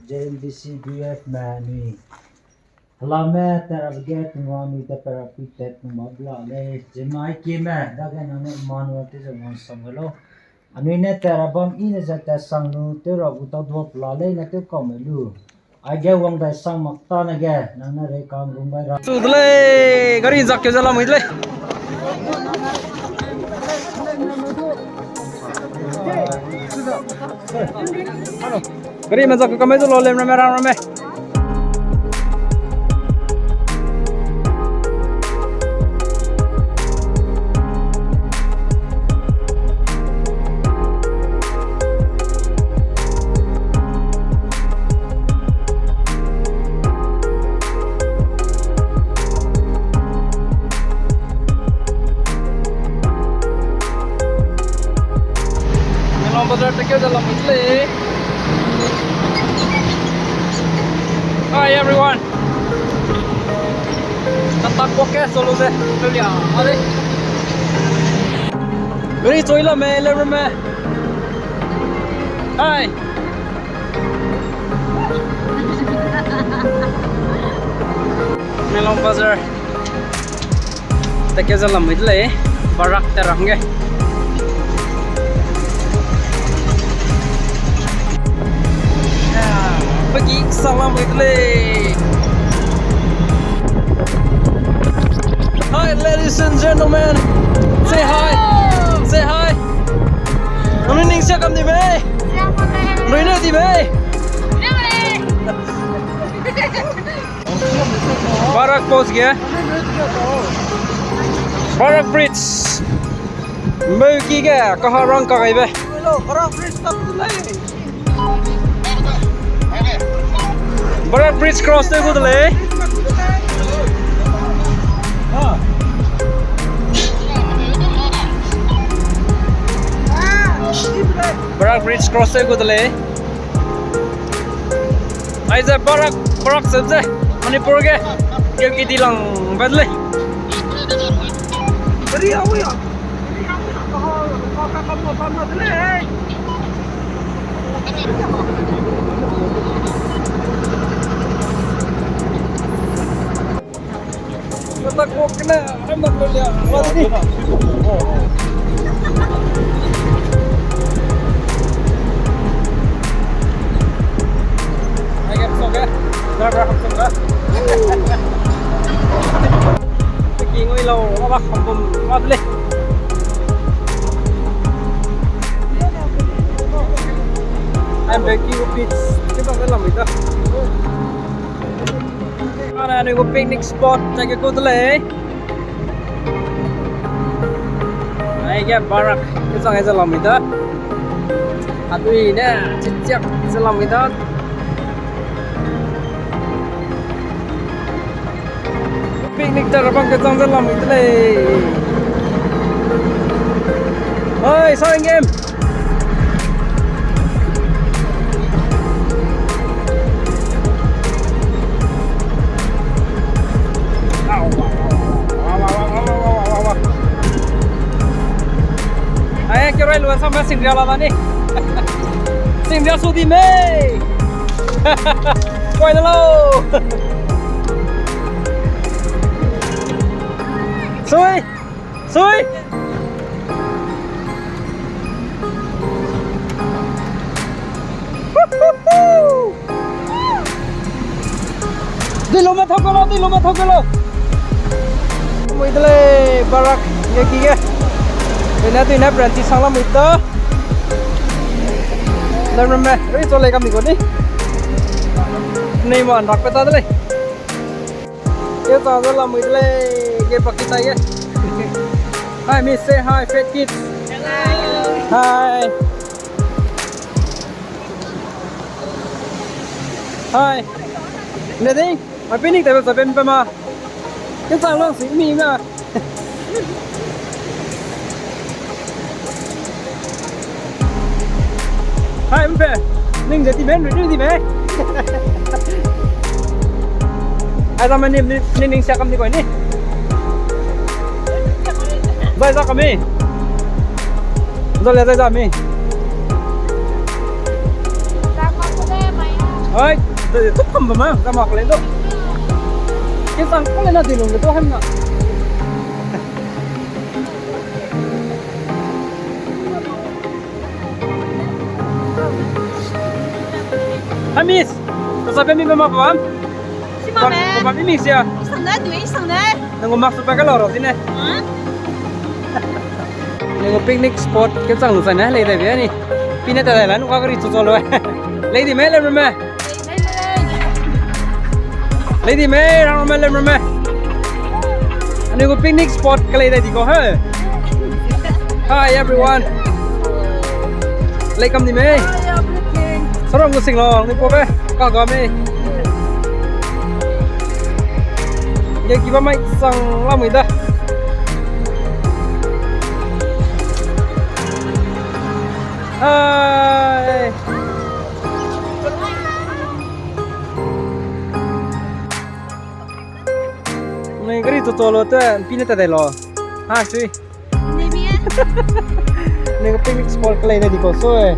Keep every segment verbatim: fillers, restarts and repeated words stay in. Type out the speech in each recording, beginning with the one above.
J N B C B F me anui helame tat rabe ge Tingwang anui tat pe ra pui tat kum ba bla lei. Zimai kime dage nang ne Emmanuel te ze wang sang ge lo. Anui ne tat ra bam i ne ze tat sang lu tew ra gu tau dua pela lei ne tew kau me lu. Aige wang dai sang mak ta ne ge, nang ne rei kam rum bai ra. Su de lei, gari zak ke ze lamui de lei. Gari me zak ke kamai zu lo lem ramme, ram ramme. Melong Bazar te keu ze lamui de lei. Hi everyone. Tatak walk ke solo ze. Tulia, ale. Gari choi la me, le me. Hi. Melong Bazar. Te keu ze lamui de lei, Barak te ra hangge. Peki sang lamui de lei. Hi, ladies and gentlemen. Say hi. Say hi. Nang ning sia kam di mei? Rui ne di mei? Barak Post ge. Barak Bridge. Meuki ge kaharang kagaibe. Barak Bridge cross tew gu de lei. Barak Bridge cross tew gu de lei. Aize Barak, Barak se ze, Manipur ge, keu ki di lang ba de lei. Matak kok kena, ai mak lo lia, wadi. Ai gap sok eh. Driver hap sok eh. Peki ngoi lau, wala hap bum, wadi le. Ai beki gu pitch, kita ke lam ita. Ana anui gu picnic spot ta ke ku de lei. Aige Barak kechang ai ze lamui da. Adui ne chichiak ze lamui da. Picnic ta ra bang kechang ze lamui de lei. Hai, Saring game. Ai, ke rai lu sam sing ria la da ni. Sing ria su di mei. Koi na lo. Sui. Sui. Dui lu me thau ke lo, dui lu me thau ke lo. Mui de lei, Barak, nge ki ge. Dui ne, dui ne, branch sang lamui ta. Lam ram me, ri cho lei kami ko ni. Nei man rak pe ta de lei. Ye ta ze lamui de lei, ge pakita ye. Hi, miss, say hi, fat kids. Hello. Hi. Hi. Nedi, ai picnic table sa pen pe ma. Ke chang lang si mi ma. Hai, mpe. Ning ze ti ben, ring ti ben. Ai, zame ni, ni, ni ning sia kam di koi ni. Zai za kami. Zai le zai za mi. Hai, de, tu kam ba ma, ga mak le do. Ke sang ko le na de lung le do hem na. Hai, miss. Ko sa pe mi ba ma ba. Si ma me. Ko ba mi mi sia. Isang na, du isang na. Nang ko mak su pa ka lau ro sine. Hmm? Nang ko picnic spot ke chang lu sai na, lei dai be ni. Pine ta dai la, nu ka gari chu chu lo. Lei di me, lei me. Lei di me, rang me, lei me. Ani ko picnic spot ka lei dai di ko, he. Hi, everyone. Lei kam di me. Hi, everything. Sarong ko sing lo, ni po be. Ka ga me. Ye ki ba mai sang la mui da. Hi. Nui gari chu chu lo te, pine ta dai lo. Ha, sui. Nei mi e. Nui ko picnic spot ka lei dai di ko sui.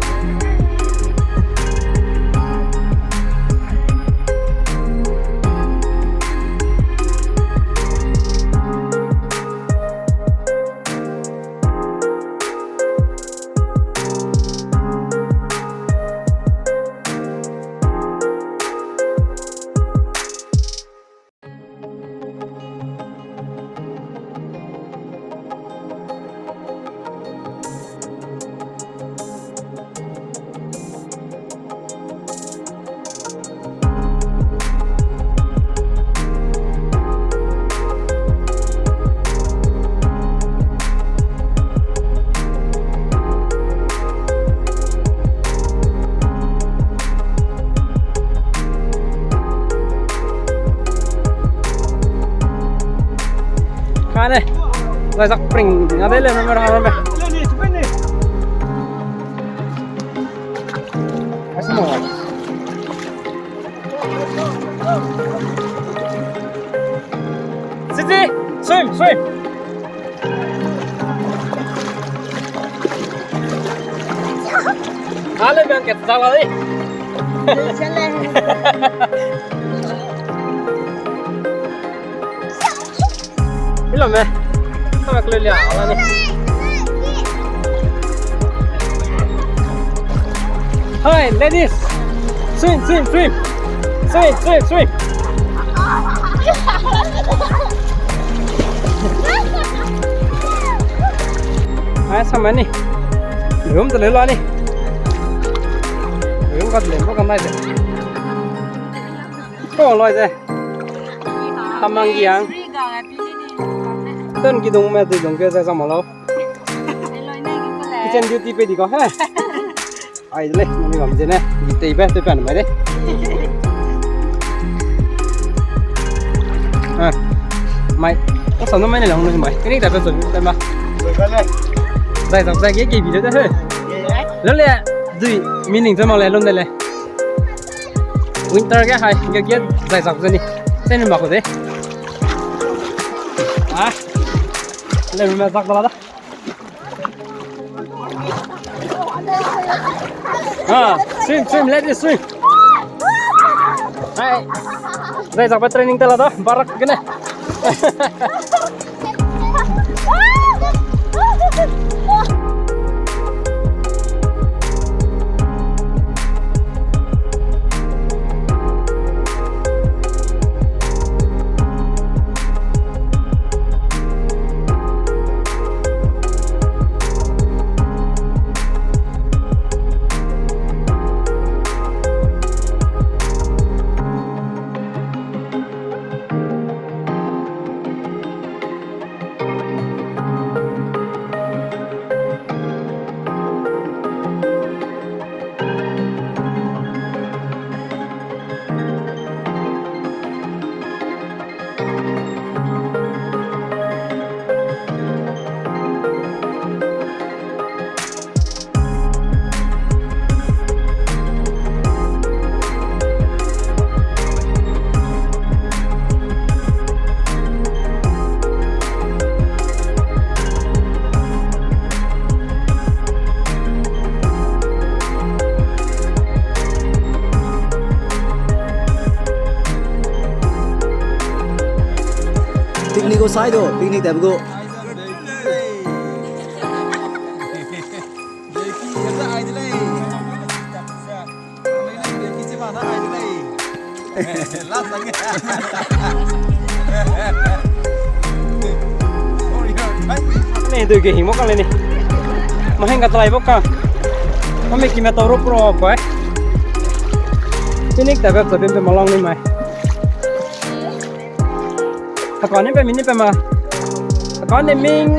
Kane, lai sak pring, nga de le number ha number. Asmo. Sisi, swim, swim. Ale bang ke tala di. Hello me. Kama kele lia, ala ni. Hi, ladies. Swim, swim, swim. Swim, swim, swim. Ai, samani. Room te le la ni. Room ka le mo ka mai de. Ko loi de. Tamang giang. Ten kidung me dui dung ke zai zama lo. Kitchen duty pe di ko, he. Ai le, ni bam de ne. Di tei be, tei pe mai de. Ah. Mai. Ko sa no mai ne long mai. Kini ta pe so pe ma. Zai zai zai ke ke video de he. Lo le, dui meaning zai ma le lum de le. Winter ge hai, ge ge zai zak zeni. Teni ma ko de. Ah. Le me zak bala da. Ah, swim, swim, let it swim. Hai. Zai zak ba training tela da, barak gene. Ni gu sai du, picnic tat gu. Ni dui ge hing mo kang le ni. Ma heng ka chalai bo kang. Ma me ki me tau ro pro bai. Picnic tat be tat be ma lang ni mai. Taka ne pe mi ni pe ma. Taka ne ming.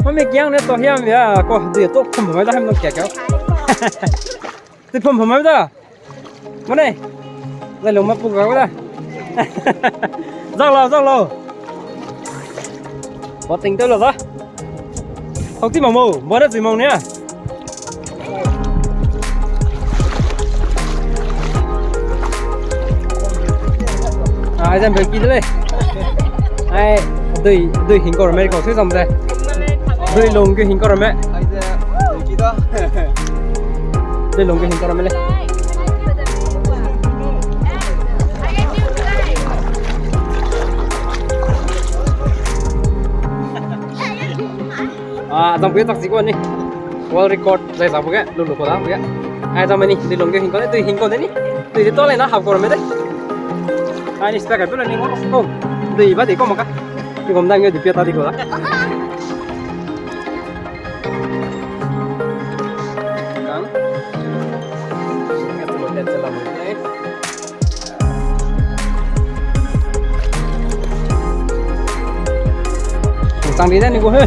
Ma me kiang ne to hiam ya. Ko dui to phum mai da hem no kia kia. Dui phum phum mai da. Mane. Zai lung ma pu ga da. Zang lau, zang lau. Ba ting teu lau da. Hau ti ma mo, ba da zui mong nia. Ah, ai zan bel ki de lei. Ai, dui, dui hing kau ramme kau sui zam ze. Dui lung ge hing kau ramme. Dui lung ge hing kau ramme lei. Ah, zam ge tak si ko ni. World record zai zam ge, lu lu ko da ge. Ai zam ni, dui lung ge hing kau, dui hing kau de ni. Dui de to lei na hap kau ramme de. Ai ni spek ai pe le ni ngo. Oh, dui ba di ko ma ka. Ni gom da nge dui pia ta di ko da. Kang. Tang di da ni gu he.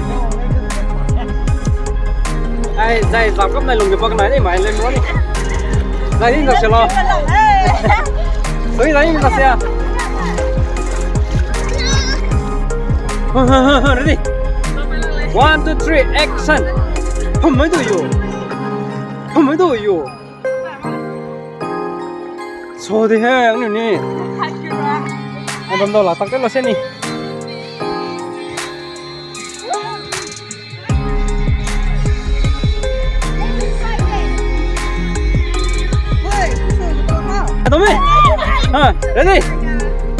Ai, zai zap kam nai lung ge bak nai ni mai lem ro ni. Zai ni da se lo. Sui zai ni da se a. Ready? One, two, three, action. Pum mai du yo. Pum mai du yo. So de he, ang ni. Ai bam dau la tak te lo se ni. Atomi. Ha, ready?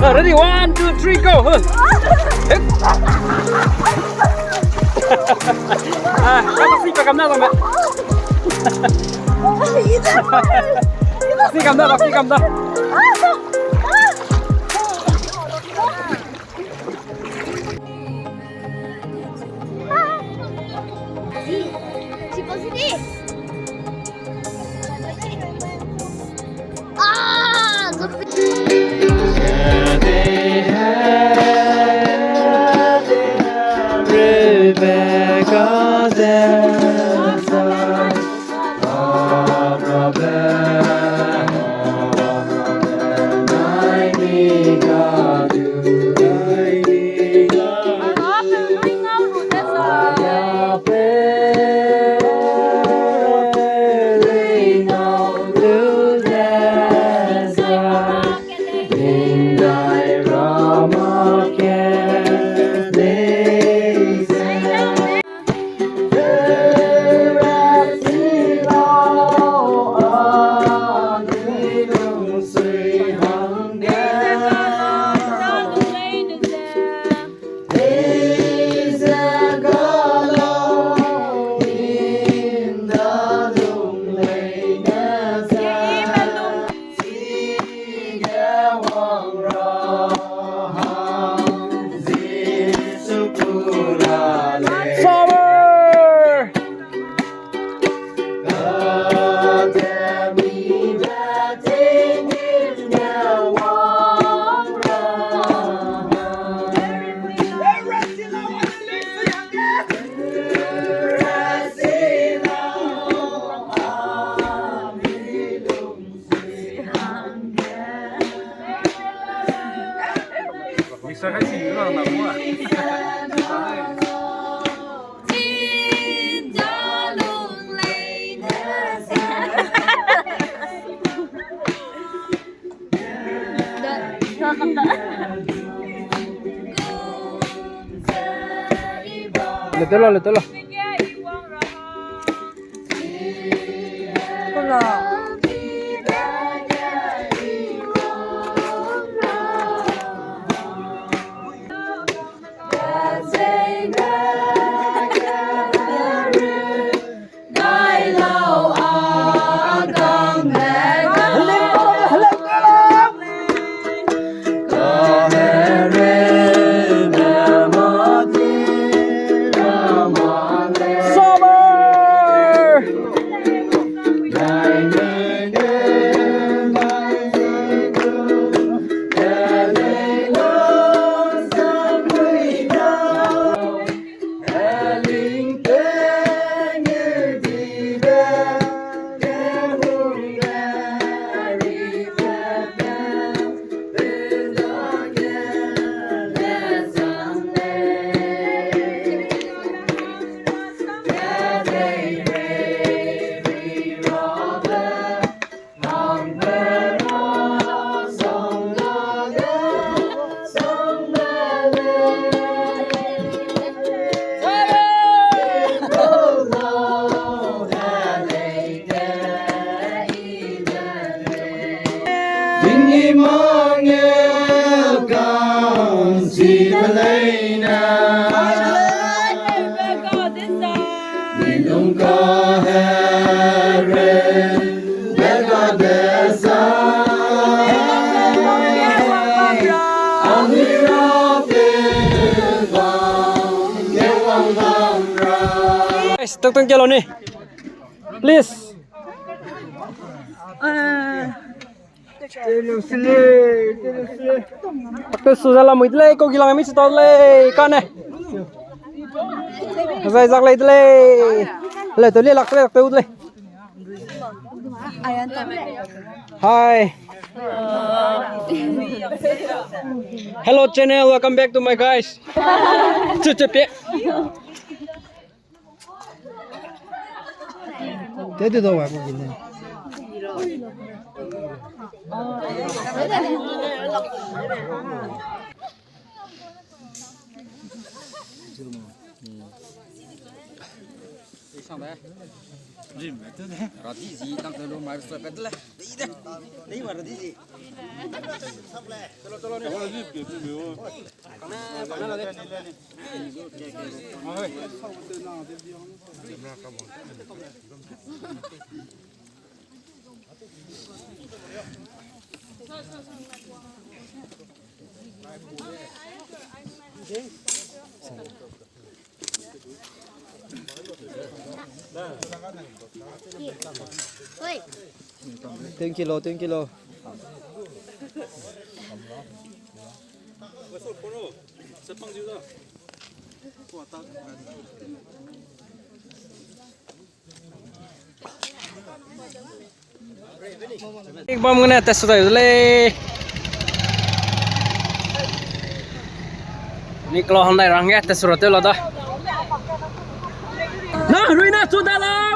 Ah, ready? One, two, three, go. Ha. Hep. Ah, kau si pa kam na me. Baksi kam da, baksi kam da. Summer! Letelo, letelo. Ni mangeu kang si beleine. Ni lung kahere be ga desa. Ani ra pe bang ye wang bang ra. Guys, tok tong kelo ni. Please. Takte su za lamui de lei, kau gi lang mi su ta de lei, kane. Zai zak lei de lei. Le to le lak de lei, lak de lei. Hi. Hello channel, welcome back to my guys. Chu chu pe. Te te da wa ko gine. Radizi, lang te lo mai so pet le. Dei de. Dei wa radizi. Thank you lo, thank you lo. Bam gene test dai le. Ni klo handai rang ge test ro te lo da. Na ruina chu da lau.